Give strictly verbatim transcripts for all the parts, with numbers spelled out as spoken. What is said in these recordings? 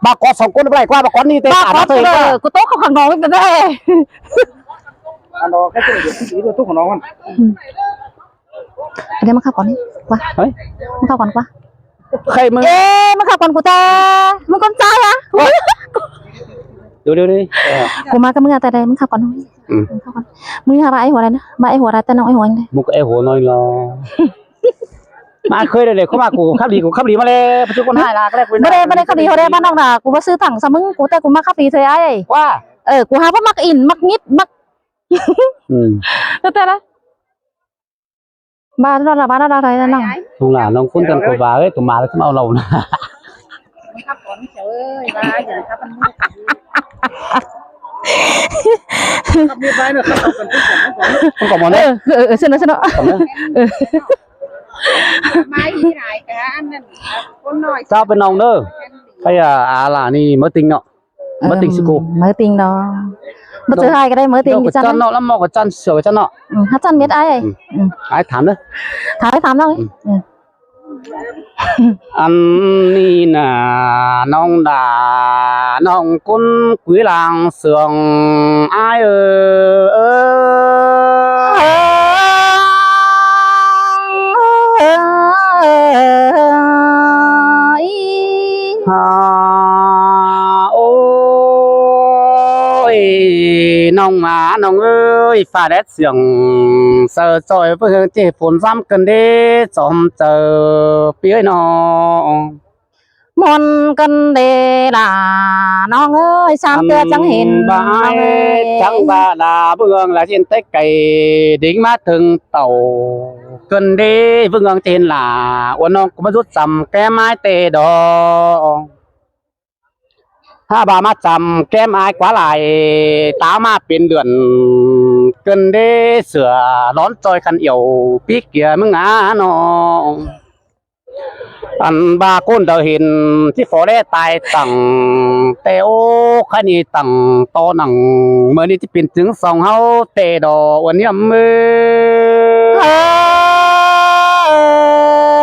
Ba cón song ꞌcốn ꞌmá ꞌlạ ꞌquá, ba cón ꞌnị ꞌtẹ. Ba cón ꞌtẹ, ꞌcọ tốc ꞌkháng ꞌnọng ꞌnị ꞌtẹ. Ăn đó, cái chuyện gì cũng chỉ được thuốc của nó ăn. Ăn đi, ꞌmá khắp cón ꞌnị ꞌquá. Ê, ꞌmá khắp cón ꞌquá. Khay ꞌmứng. Ê, ꞌmá khắp cón ꞌcú ta. ꞌMứng ꞌcốn ꞌchái a? Đi, đi, đi. Cu ꞌmá cá ꞌmứng a ta đảy, ꞌmứng khắp cón. Ừ. ꞌMứng khắp cón. ꞌMứng ha, ba ái hua đảy ꞌnớ. Ba ái hua đảy, ta ꞌnọng ái hua đảy. ꞌMứng ái hua ꞌnọi lo. ꞌMá khơi đảy đảy, ꞌcọ ꞌmá cu khắp đi, cu khắp đi ꞌmá ꞌlẹ. Pá ꞌchư ꞌcốn ꞌhại ꞌnạ, ꞌcọ ꞌlẹ cu ꞌmá đảy, ꞌmá đảy khắp đi hua đảy, ꞌmá ꞌnọng ꞌnạ, cu ꞌmá ꞌsứ thẳng sa ꞌmứng, cu ꞌtẹ cu ꞌmá khắp đi thôi ai. ꞌQuá. Ơ, cu ha ꞌmá ꞌmặc ỉn, ꞌmặc ꞌngít, ꞌmặc. Ừ. Tớ ꞌtẹ đảy. Ba ꞌnọng ꞌnạ, ba ꞌnọng ꞌnạ, ꞌnọng ꞌnạ. Thung ꞌlạ ꞌnọng ꞌcốn căn cu ba ơi, tủ ꞌmá ꞌlạ ꞌchí ꞌmá au lảu ꞌnạ. Không có món đấy. Ơ, ơ, ơ, xin lỗi, xin lỗi. Không đấy. Ơ. Chào bên ông đó. Cái, à, à, là ni mới tinh nọ. Mới tinh sư cô. Mới tinh đó. Mới sư hai cái đây, mới tinh. Cái chăn nó lắm, mò cái chăn sửa cái chăn nó. Ừ, hát chăn biết ai. Ừ. Ừ. Ai thảm đó. Thảm, thảm đó. Ừ. Ừ. Ăn ni nả ꞌnọng đà ꞌnọng ꞌcốn quí lăng sương ai ơ. À, ôi, ꞌnọng ꞌmá ꞌnọng ơi, phả đét sương saư ꞌchoi ꞌpứng ꞌchế phôn dăm ꞌcợn đế chom chaư ꞌpi ơi ꞌnọ. Môn ꞌcợn đế đà ꞌnọng ơi, sam ꞌtưa chắng hên ba ꞌnọng ơi. Chắng ba đà ꞌpứng ꞌnọng ꞌlạ ꞌchí ꞌtếc cay đính ꞌmá thưng tảu ꞌcợn đế ꞌpứng ꞌnọng ꞌchí hên ꞌlạ. Uôn ꞌnọng ꞌcọ ꞌmá dút chăm ké ꞌmái ꞌtẹ đó. Ha ba ꞌmá chăm ké ꞌmái ꞌquá lai, ta ꞌmá pên lươn ꞌcợn đế sửa lón ꞌchoi khăn yẻo pí kia ꞌmứng á ꞌnọ. Ăn ba ꞌcốn đaư hên ꞌchí phó đé tai tẳng ꞌtẹ ố, khái ꞌnị tẳng ꞌto nẳng ꞌmưa ꞌnị ꞌchí pên chứng song ꞌháu ꞌtẹ đó uôn ꞌhiếm ơi.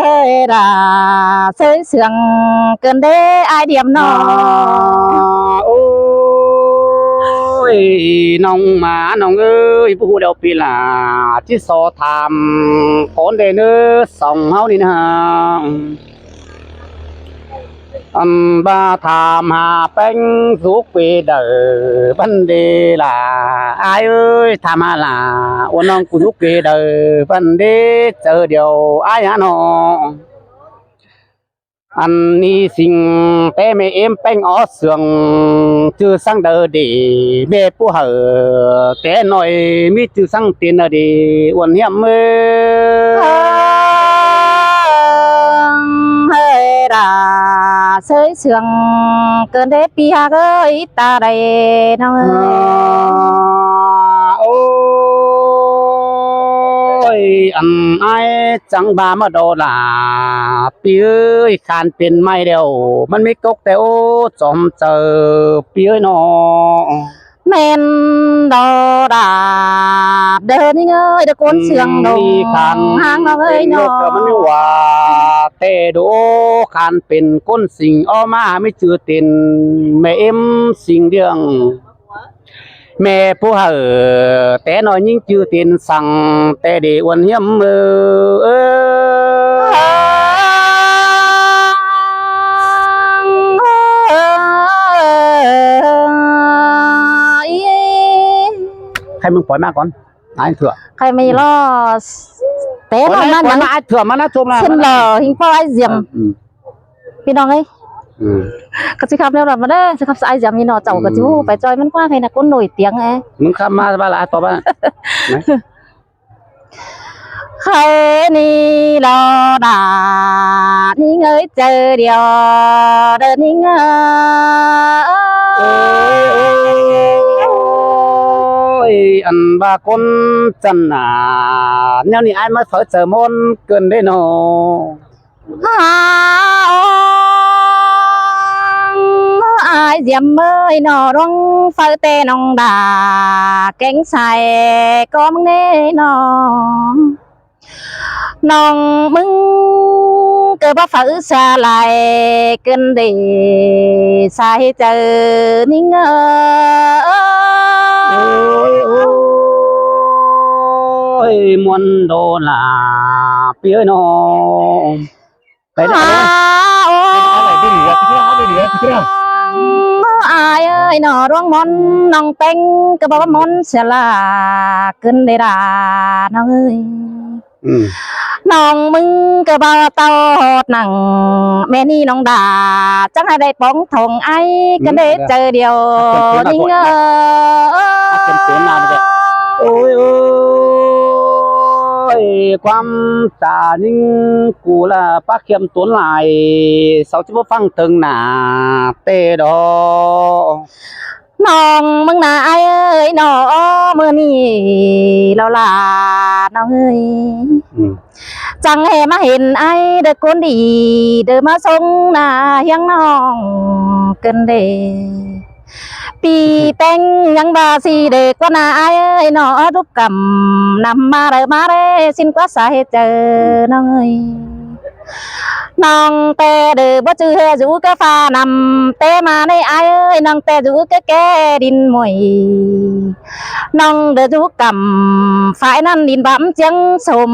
Ơi, đà sới sương ꞌcợn đế ai điểm ꞌnọ. À, ôi, ꞌnọng ꞌmá ꞌnọng ơi, báu ꞌhụ đeo pi ꞌlạ, ꞌchí so tham cón đé ꞌnớ song ꞌháu ꞌnị ꞌnạ. Ăn ba tham hả ꞌpéng dú quê đaư băn đế ꞌlạ. Ai ơi, tham hả ꞌlạ, uôn ꞌnọng ꞌcọ dú quê đaư băn đế chaư điêu ai hả ꞌnọ. Ăn ꞌnị sing té ꞌmẹ ꞌếm ꞌpéng ók sương, ꞌchư săng đaư đỉ ꞌmẹ pú hảư té ꞌnọi ꞌmí ꞌchư săng tiên đaư đỉ uôn ꞌhiếm ơi. Hơi đà sới sương ꞌcợn đế pi hák ơi, ta đảy ꞌnọng ơi. À, ôi, ăn ai chắng ba ꞌmá đo đà pi ơi, khan pên ꞌmạy đeo ꞌmắn ꞌmí cốc ꞌtẹ ố chom chaư ꞌpi ơi ꞌnọ. ꞌMen đo đà đơ ꞌnị ơi, đơ ꞌcốn sương đông khan hang ꞌnọng ơi ꞌnọ. ꞌMắn ꞌmí ꞌva ꞌtẹ đô khan pên ꞌcốn sing ók ꞌmá ꞌmí ꞌchư tiên ꞌmẹ ꞌếm sing điêng. ꞌMẹ pú hảư té ꞌnọi ꞌnhính ꞌchư tiên săng ꞌtẹ đỉ uôn ꞌhiếm ơ. Khay ꞌmứng pói ꞌmá cón. Ai thưa. Khay ꞌmí lo. Té ꞌnọi ꞌmắn ꞌmắn. Ai thưa ꞌmắn ꞌnạ chôm ꞌnạ. Xin lỏ ꞌhịnh ꞌpo ai diêm. Ừ. ꞌPi ꞌnọng ơi. Ừ. ꞌCọ ꞌchí khắp ꞌnéo đaư ꞌmá đaư, ꞌchí khắp sa ai diêm ꞌnị ꞌnọ, chảu ꞌcọ ꞌchí ꞌhụ ꞌpay ꞌchoi ꞌmắn ꞌquá khay ꞌnạ, ꞌcốn nổi tiếng ê. ꞌMứng khắp ꞌmá ba ꞌlạ ꞌtọ ꞌmá. Khay ꞌnị lo đà ꞌnị ơi, chaư điêu đơ ꞌnị ơi. Ôi, ăn ba ꞌcốn chăn nả ꞌnéo ꞌnị ai ꞌmá phaư chaư ꞌmôn ꞌcợn đế ꞌnọ. Hả, ơ, ai diêm ơi ꞌnọ, ꞌluống phaư ꞌtẹ ꞌnọng đà kéng sai ꞌcọ ꞌmứng ꞌnê ꞌnọ. ꞌNọng ꞌmứng ꞌcọ báu phaư sa lai ꞌcứn đảy sai chaư ꞌnhính ơi. Ôi, muôn đô la ꞌpi ơi nó. Cái này. À, ôi. Cái này, cái này, cái này. Ai ơi, nó ruông muôn ꞌnọng ꞌpéng ꞌcọ báu muôn sa lai ꞌcứn đảy đa ꞌnọng ơi. Ừ. ꞌNọng ꞌmứng ꞌcọ báu tau ꞌhọt nẳng ꞌme ꞌnị ꞌnọng đa, chắng hảư đảy póng thong ai ꞌcứn đảy chaư điêu ꞌnhính ơi. Ôi, ôi, ꞌquám ta ꞌnhính cu ꞌla pák khiêm tuốn lai, sau ꞌchí báu ꞌphắng tơng nả ꞌtẹ đó. ꞌNọng ꞌmứng ꞌna ai ơi nó, ꞌmự ꞌnị lo la ꞌnọng ơi. Ừ. Chắng hê ꞌmá hên ai đảy ꞌcốn đi, đảy ꞌmá sống ꞌna hiếng ꞌnọng ꞌcứn đảy. ꞌPi ꞌpéng ꞌnhắng ꞌva ꞌsị đảy ꞌquá ꞌna ai ơi nó, đúc căm năm ꞌmá đảy ꞌmá đảy ꞌsịn ꞌquá sai chaư ꞌnọng ơi. ꞌNọng ꞌtẹ đảy báu ꞌchư hê dú cá pha năm ꞌtẹ ꞌmá ꞌnị ai ơi, ꞌnọng ꞌtẹ dú cá ké đin muối. ꞌNọng đảy dú căm phải ꞌnặn đin bắm chiếng sôm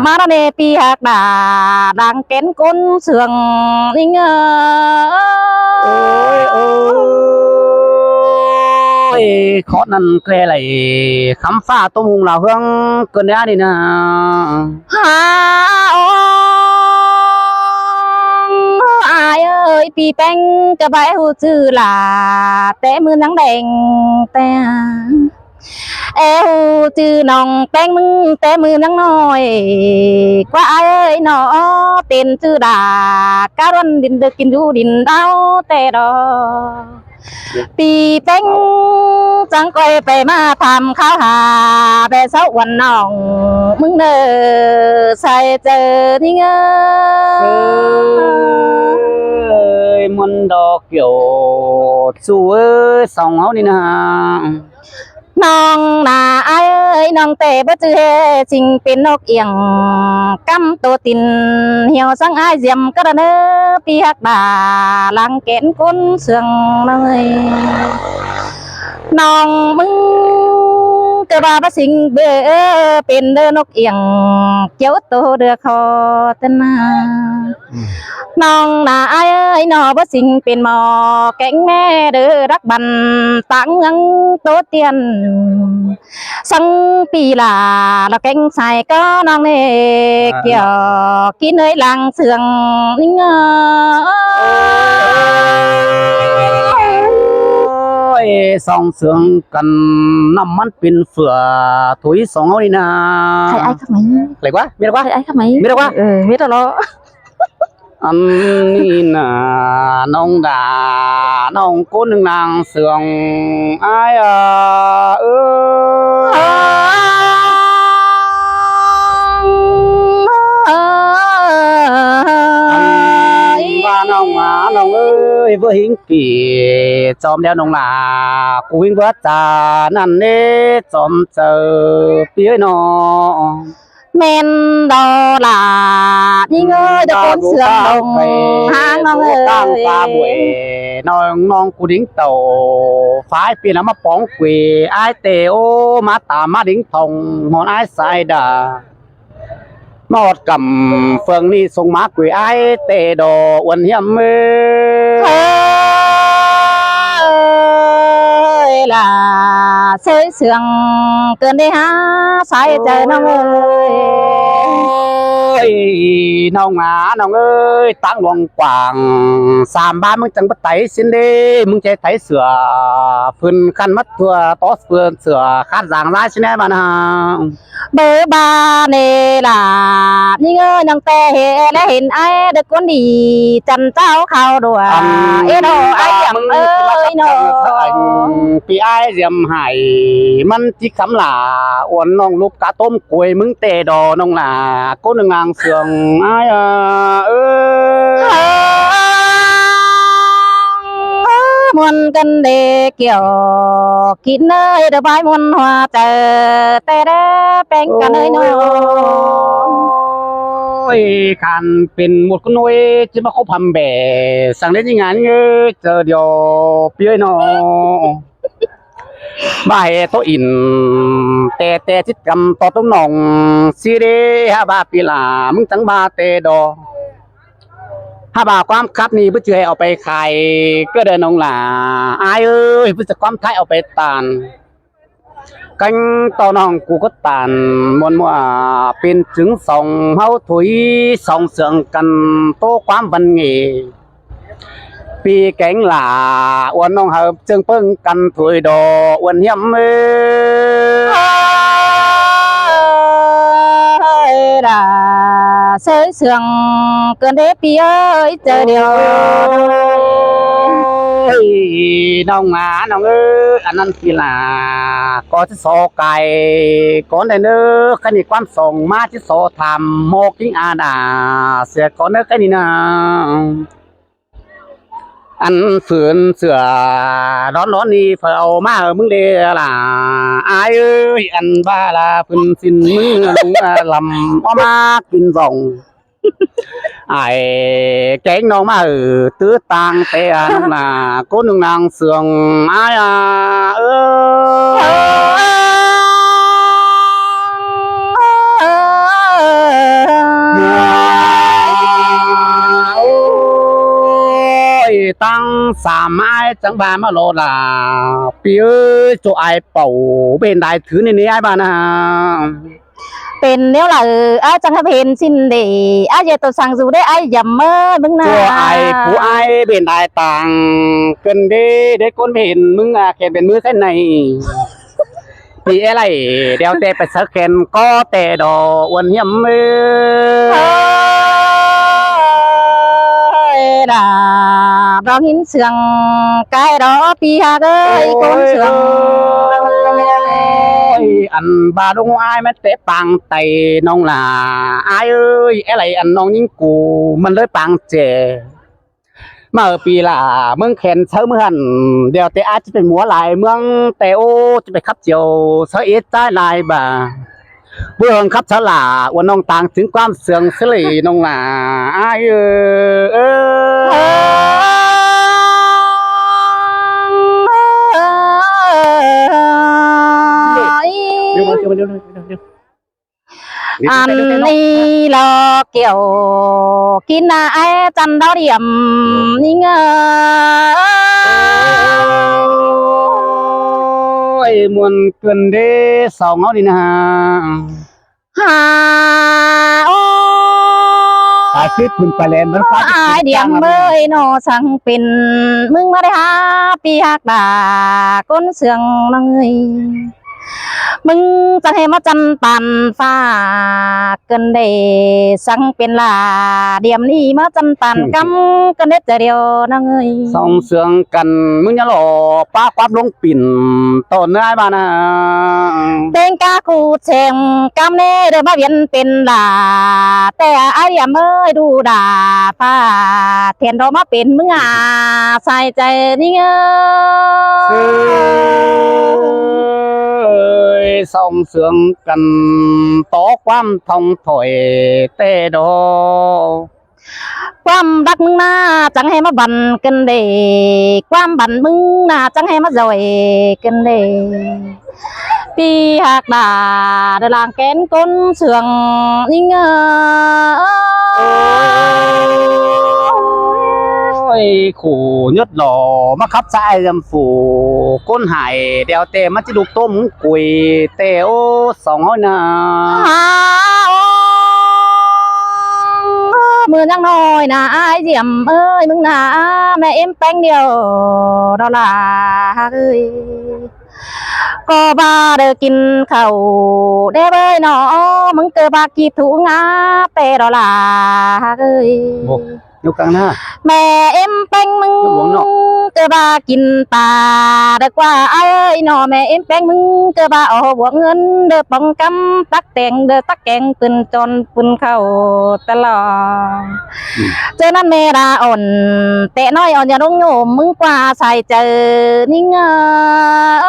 ꞌmá ꞌnị ꞌpi ꞌhặc đa, đang kén ꞌcốn sương ꞌnhính ơi. Ôi, ôi, khót ꞌnặn ꞌcọ đảy khắm ꞌphạ ꞌtố mung lả ꞌhướng ꞌcứn đảy ꞌnị ꞌna. Hả, ôi, ai ơi, ꞌpi ꞌpéng ꞌcọ báu ꞌhụ ꞌchư la, té ꞌmự ꞌnhắng đeng té. É ꞌhụ ꞌchư ꞌnọng ꞌpéng ꞌmứng té ꞌmự ꞌnhắng ꞌnọi. ꞌQuá ai ơi nó, pên ꞌchư đa, cá ꞌluôn đin đảy kin dú đin đao té đó. ꞌPi ꞌpéng chắng ꞌcoi pay ꞌmá tham kháo ha, pay sáu uôn ꞌnọng ꞌmứng đảy sai chaư ꞌnhính ơi. Ơi, muôn đo kiẻo su ơi, song ꞌháu ꞌnị ꞌna. ꞌNọng ꞌna ai ơi, ꞌnọng ꞌtẹ báu ꞌchư hê ꞌchính pên ꞌnộc iếng, cắm tô tin hiêu săng ai diêm cá đa ꞌnớ, ꞌpi ꞌhặc đa lăng kén ꞌcốn sương ꞌnọng ơi. ꞌNọng ꞌmứng ꞌcọ ꞌva báu ꞌchính bơ pên đơ ꞌnộc iếng, kiêu tô đơ khó tơn ꞌna. ꞌNọng ꞌna ai ơi, nó báu ꞌchính pên ꞌmo kéng ꞌme đơ đắc băn táng ꞌnhắng tô tiên. Săng ꞌpi la, lo kéng sai có ꞌnọng ꞌnị, kiẻo kin ơi lăng sương ꞌnhính ơi. Ôi, song sương căn năm ꞌmắn pên phửa thối song ꞌháu ꞌnị ꞌna. Thầy ai khắp máy. Lạy ꞌquá, mết ꞌquá. Thầy ai khắp máy. Mết ꞌquá. Ừ, mết đó lo. Ăn ꞌnị ꞌna, ꞌnọng đa, ꞌnọng ꞌcốn ꞌnưng ꞌnáng sương ai à, ơ. Ăn ꞌva ꞌnọng à, ꞌnọng ơi, ꞌvớ ꞌhính kỉ chom đeo ꞌnọng là, cu ꞌhính ꞌvớ cha ꞌnặn ꞌnế chom chaư ꞌpi ơi ꞌnọ. ꞌMen đó là ꞌnhính ơi, đa ꞌcốn sương đồng hang ꞌnọng ơi. Tang ta buổi ꞌnọng ꞌnọng cu đính tàu, phái pin ꞌmá póng quỷ ai tê ô, ꞌmá ta ꞌmá đính thòng hòn ai sai đà. ꞌMá ꞌhọt cắm phường ꞌnị sông ꞌmá quỷ ai tê đồ uôn hiêm ơi. Ơi là sới sương cơn đi há sai chaư ꞌnọng ơi. Ôi, ꞌnọng à, ꞌnọng ơi, táng luông quảng, sam ba ꞌmứng chắng báu tháy xin đi, ꞌmứng cháy tháy sửa, phưn khăn mắt thua, tó phưn sửa, khát dáng dái xin em bạn à. Bơ ba ꞌnị là ꞌnhính ơi, ꞌnọng ꞌtẹ hê lé hên ai đa ꞌcốn đi chăn cháo khao đùa. Ăn ê ꞌnọ, ai ba diệm ꞌmứng ơi ꞌnọ. Pi ai diệm hại, ꞌmắn ꞌchí khắm là uôn ꞌnọng lúp cá tôm quây ꞌmứng tê đồ ꞌnọng là ꞌcốn ꞌnưng ꞌnáng sương ai à, ơ. Muôn căn đê kiẻo kín ơi, đa bái muôn hoa chaư tê đa ꞌpéng căn ơi ꞌnọ. Ôi, khăn pên một con nuôi chứ mà không hăm bẻ, sáng đến những ngàn ngơ, giờ điều piơi nó. Ba hè tô in, tê tê chít căm to tông nòng, xí đê, ha ba pi là, mưng trắng ba tê đo. Ha ba quám khắp ni bữa chiều hè ở bày khai, cơ đời nòng là, ai ơi, bữa chiều quám thái ở bày tàn. Cánh to nòng cú cốt tàn, muôn mùa pên chứng sòng, háo thối sòng sương căn tô quám văn nghệ. Pi kéng là uôn nòng hợp chương pưng căn thối đo uôn hiếm ơi. Ôi, đã sới sương cơn thế pi ơi, chờ điều. Ôi, nòng à, nòng ơi, ăn ăn pi là có chứ so cài, có này nữa, cái này quán sòng má chứ so tham mô kính à đã, sẽ có nữa cái này nè. Ăn phượn sửa đón đón đi phở âu má ở mưng đê là ai ơi ăn ba là phượn xin mưng lùng lầm ó má kinh vọng. Ai kéng nó má ở tứ tang tê ăn là cô nung năng sương ai à ơi. Ôi, tăng xa mãi chẳng ba mà lo là pi ơi, chỗ ai bảo bên đại thứ này này ai bà nà. Pên nếu là, ơ, chẳng hấp hên xin để, ơ, dê tô sang dù đấy, ai dầm mơ, bứng nà. Chùa ai, phú ai, bên đại tàng, cơn đê, đê côn bên, mưng à, khen bên mưa cái này. Pi é lai, đeo tê pet sớ khen có tê đo uôn hiếm ơi. Ôi, đã, đó hín sương, cái đó pi hạc ơi, côn sương. Ôi, ăn ba đúng ai mà té pang tay nông là, ai ơi, é lai ăn nông những cù, mình lưới pang chè. Mà ở pi là mưng khen sớ mưng hẳn, đeo tê ai chứ phải múa lại mưng tê ô, chứ phải khắp chiều, sớ ít trái lại bà. Bữa hưng khắp sớ là, uôn nông tàng chứng quán sương sớ lì nông là, ai ơi, ơi. Ăn đi lo kiểu kín à ai chăn đó điểm ní ngờ. Ôi, muôn cơn đê sau ngó đi nà. Hà ô. Ai phít phun pa len, mắn phát ai phít điểm trang lắm. Ơi nó sang pin, mưng mà đấy ha, pi hạc đà, con sương nó người. Mưng chăn hè mà chăn tàn pha, cơn đê sang pin là điểm ni mà chăn tàn cắm, cơn đê trời điều nó người. Song sương căn, mưng nhá lỏ, pa quáp lông pin, tỏ nơi ai bà nà. Tên ca khu chèm, cắm nê, đời mà biến pin là, tê ai điểm ơi, đu đà pha, thiền đó mà pin mưng à, sai chạy đi ngơ. Ơi, song sương căn, tó quám thông thổi tê đó. Quám đắc mưng nà, chẳng hè mà bắn cơn đê. Quám bắn mưng nà, chẳng hè mà rồi cơn đê. Pi hạc đà, đà làng kén côn sương, ninh ơi. Ôi, khổ nhất lỏ, mắc khắp xã ai dâm phủ, côn hải đeo tê, mắc chứ đục tôm quỷ tê, ô, song hói nà. Hà, ô, mưa nhắc nói nà, ai diệm ơi, mưng nà, mẹ em peng điều, đó là ơi. Có ba đứa kín khẩu, để với nó, mưng cơ ba kịp thủ ngã, pe đó là ơi. Ủa, nhúc căng na. Mẹ em peng mưng, nhúc uống nọ. Cơ ba kín ta, đợt qua ai ơi, nó mẹ em peng mưng, cơ ba ô buộc ngân, đợt bóng cắm, tắc tèng, đợt tắc kèng, pưn tròn, pưn khẩu, ta lo. Chớ năn mẹ đã ổn, tệ nói ổn nhà đông nhổ, mưng qua sai chớ, ninh ơi.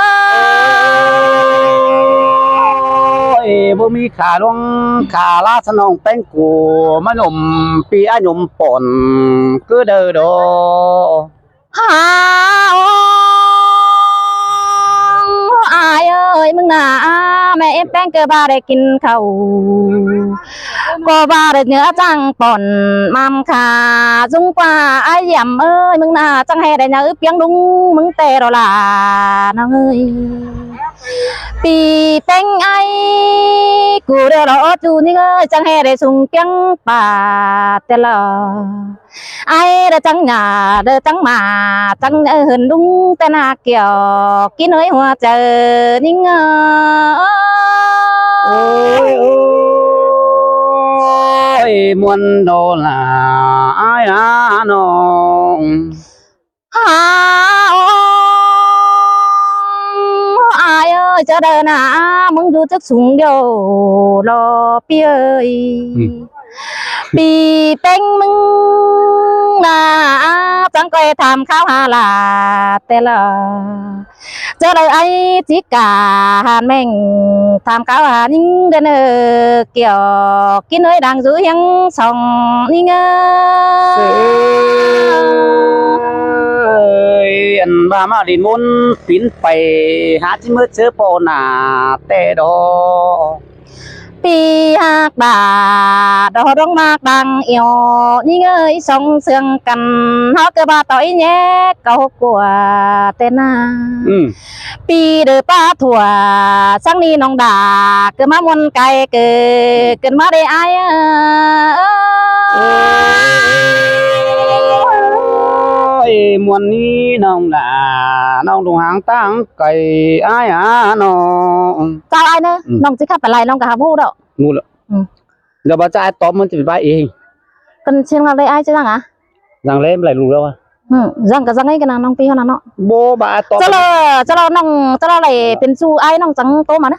ꞌmí khả ꞌluống khả ꞌlạ ꞌsướng ꞌnọng ꞌpéng ꞌcọ ꞌmá ꞌnhốm ꞌpi á ꞌnhốm pọn ꞌcứ đaư đó. Hả, ôi, ải ơi, ꞌmứng ꞌnạ, ꞌmẹ ꞌếm ꞌpéng ꞌcọ ꞌva đảy kin khảu, ꞌcọ ꞌva đảy ꞌnhớ ꞌchắng pọn ꞌmắm khả. ꞌDúng ꞌquá ải ꞌdiạm ơi, ꞌmứng ꞌnạ ꞌchắng ꞌhế đảy ꞌnhá ứp ꞌpiếng ꞌlung ꞌmứng ꞌtẹ đó lả ꞌnọng ơi. ꞌPi ꞌpéng ải ꞌcọ đaư lo ꞌchu ꞌnhính ơi, ꞌchắng ꞌhế đảy sung ꞌpiếng ꞌpạ ꞌtẹ lo. Ải đaư ꞌchắng ꞌnhá, đaư ꞌchắng ꞌmá, ꞌchắng ꞌnhá ꞌhướn ꞌlung ꞌtẹ ꞌnạ kiẻo kin ꞌhới hua chaư ꞌnhính ơi. Ôi, ôi, ꞌmuôn đó lả ải á ꞌnọng. Hả, ôi, ải ơi, ꞌchớ đaư ꞌnạ ꞌmứng dú chức sung điêu lo ꞌpi ơi. Ừ. ꞌPi ꞌpéng ꞌmứng ꞌnạ ꞌchắng ꞌcoi tham kháo hả lả ꞌtẹ lo. ꞌChớ đaư ải ꞌchí cả hả ꞌmeng tham kháo hả ꞌnhính đen ơ kiẻo kin ꞌhới đang dú hiếng song ꞌnhính ơi. Ôi, ăn ꞌva ꞌmá đin ꞌmôn pín pay hả ꞌchí ꞌmứa ꞌchớ ꞌpo ꞌnạ ꞌtẹ đó. ꞌPi ꞌhặc ꞌva đó ꞌdóng ꞌmặc đang ꞌiêu ꞌnhính ơi, song sương căn ꞌhó ꞌcọ ꞌva ꞌtoi ꞌnhé cáu ꞌcọ ꞌtẹ ꞌnạ. Ừ. ꞌPi đaư ꞌpá thua ꞌsướng ꞌnị ꞌnọng đa ꞌcọ ꞌmá ꞌmuôn cai ꞌcọ ꞌcứn ꞌmá đảy ải ơi. Ôi, ꞌmuôn ꞌnị ꞌnọng đa, ꞌnọng đu háng ꞌtáng cai ải á ꞌnọng. Chảu ải ꞌnớ, ừ, ꞌnọng ꞌchí khắp pay lai ꞌnọng ꞌcọ hảư ꞌhụ đó. ꞌMự lo. Ừ. Lo ꞌva ꞌchá ải tóp ꞌmắn ꞌchí pay ải ꞌhịt. Căn ꞌsịn ꞌva đảy ải ꞌchí dăng á? Dăng ꞌlế ꞌmắn lai ꞌlụk lo. Ừ, dăng ꞌcọ dăng ải ꞌcọ ꞌnặn ꞌnọng ꞌpi ꞌhọn ꞌnặn ꞌnọ. Báu ꞌva ải tóp. Chảu lo, chảu lo ꞌnọng, chảu lo lai pên ꞌchu ải ꞌnọng chắng ꞌtố ꞌmắn ꞌnớ.